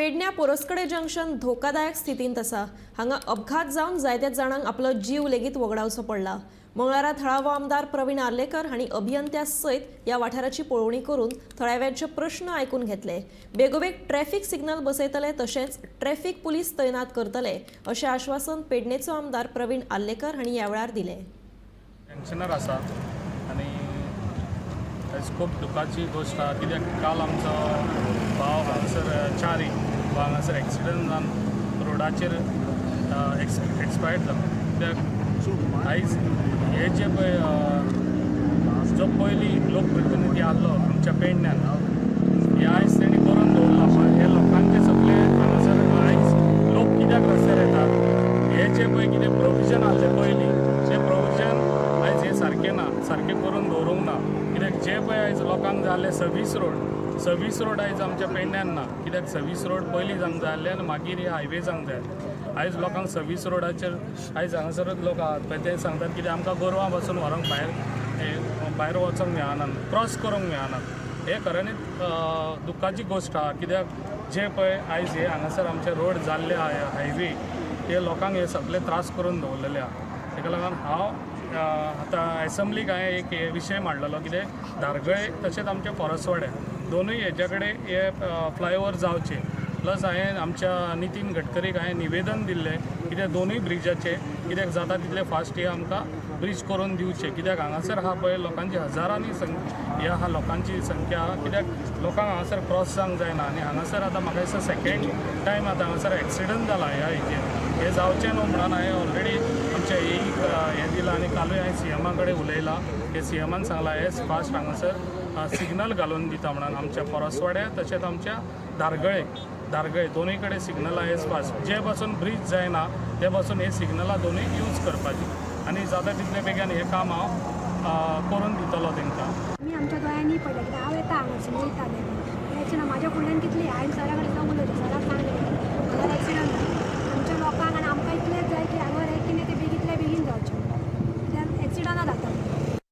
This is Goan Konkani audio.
पेडण्या पोरस्कडे जंक्शन धोकादायक स्थितींत आसा. हांगा अपघात जावन जायत्या जाणांक आपलो जीव लेगीत वगडावचो पडला. मंगळारा थळावो आमदार प्रवीण आर्लेकर हांणी अभियंत्या सयत ह्या वाठाराची पळोवणी करून थळाव्यांचे प्रश्न आयकून घेतले. बेगोबेग ट्रॅफिक सिग्नल बसयतले तशेंच ट्रॅफिक पुलीस तैनात करतले अशें आश्वासन पेडणेचो आमदार प्रवीण आर्लेकर हांणी ह्या वेळार दिलें. टेन्शनार आसा आनी आयज खूब दुखाची गोश्ट आहा, कित्याक काल आमचो भाव हांगासर च्यारी हो हांगासर एक्सिडंट जावन रोडाचेर एक्सपायर्ड जालो. कित्याक आयज हे जे पळय जो पयलीं लोकप्रतिनिधी आहलो आमच्या पेडण्यान, हे आयज तेणी करून दवरला. पण हे लोकांचे सगळे हांगासर आयज लोक कित्याक रस्त्यार येतात, हे जे पळय कितें प्रोविजन आहलें पयलीं, तें प्रोविजन आयज हें सारकें ना, सारकें करून दवरूंक ना. कित्याक जे पळय आयज लोकांक जाल्लें सर्वीस रोड आयज आमच्या पेडण्यान ना, कित्याक सर्वीस रोड पयलीं जावंक जाय आसलें आनी मागीर हे हायवे जावंक जाय. आयज लोकांक सर्वीस रोडाचेर आयज हांगासरूच लोक आहात पळय, ते सांगतात कितें आमकां गोरवां पासून व्हरूंक भायर, हे भायर वचोंक मेळना, क्रॉस करूंक मेळना. हे खऱ्यांनीच दुख्खाची गोश्ट आहा, कित्याक जे पळय आयज हे हांगासर आमचे रोड जाल्ले हायवे, ते लोकांक हे सगळे त्रास करून दवरलेले आहा. तेका लागून हांव आतां एसेंब्लीक हांवें एक हे विशय मांडलेलो, कितें धारगळे तशेंच आमचे पोरसवाडे दोनूय हेज्या कडेन हे फ्लायओवर जावचे. प्लस हांवें आमच्या नितीन गडकरीक हांवें निवेदन दिल्लें, कित्याक दोनूय ब्रिजाचे कित्याक जाता तितले फास्ट हे आमकां ब्रीज करून दिवचे, कित्याक हांगासर आहा पळय लोकांची हजारांनी हे आहा लोकांची संख्या आहा, कित्याक लोकांक हांगासर क्रॉस जावंक जायना. आनी हांगासर आतां म्हाका दिसता सेकेंड टायम आतां हांगासर एक्सिडंट जाला ह्या हेजेर. हें जावचें न्हू म्हणून हांवें ऑलरेडी आमच्या एईक हें दिलां आनी कालूय हांवें सीएमा कडेन उलयलां. हे सीएमान सांगलां एज फास्ट हांगासर सिग्नल घालून दिता म्हणून आमच्या पोरसवाड्या तशेंच आमच्या धारगळे दोनूय कडेन सिग्नलां एज फास्ट, जे पासून ब्रीज जायना ते पासून हे सिग्नलां दोनूय यूज करपाची आनी जाता तितले बेगीन हें काम हांव करून दितलो तांकां. आमी आमच्या दोळ्यांनी पळयलें, कित्याक हांव येता हांगासून वयतालें, एक्सिडंट म्हाज्या फुडल्यान कितली, हांवें सरा कडेन सुद्दां उलयलें, सराक सांगलें हांगा एक्सिडंट जाला.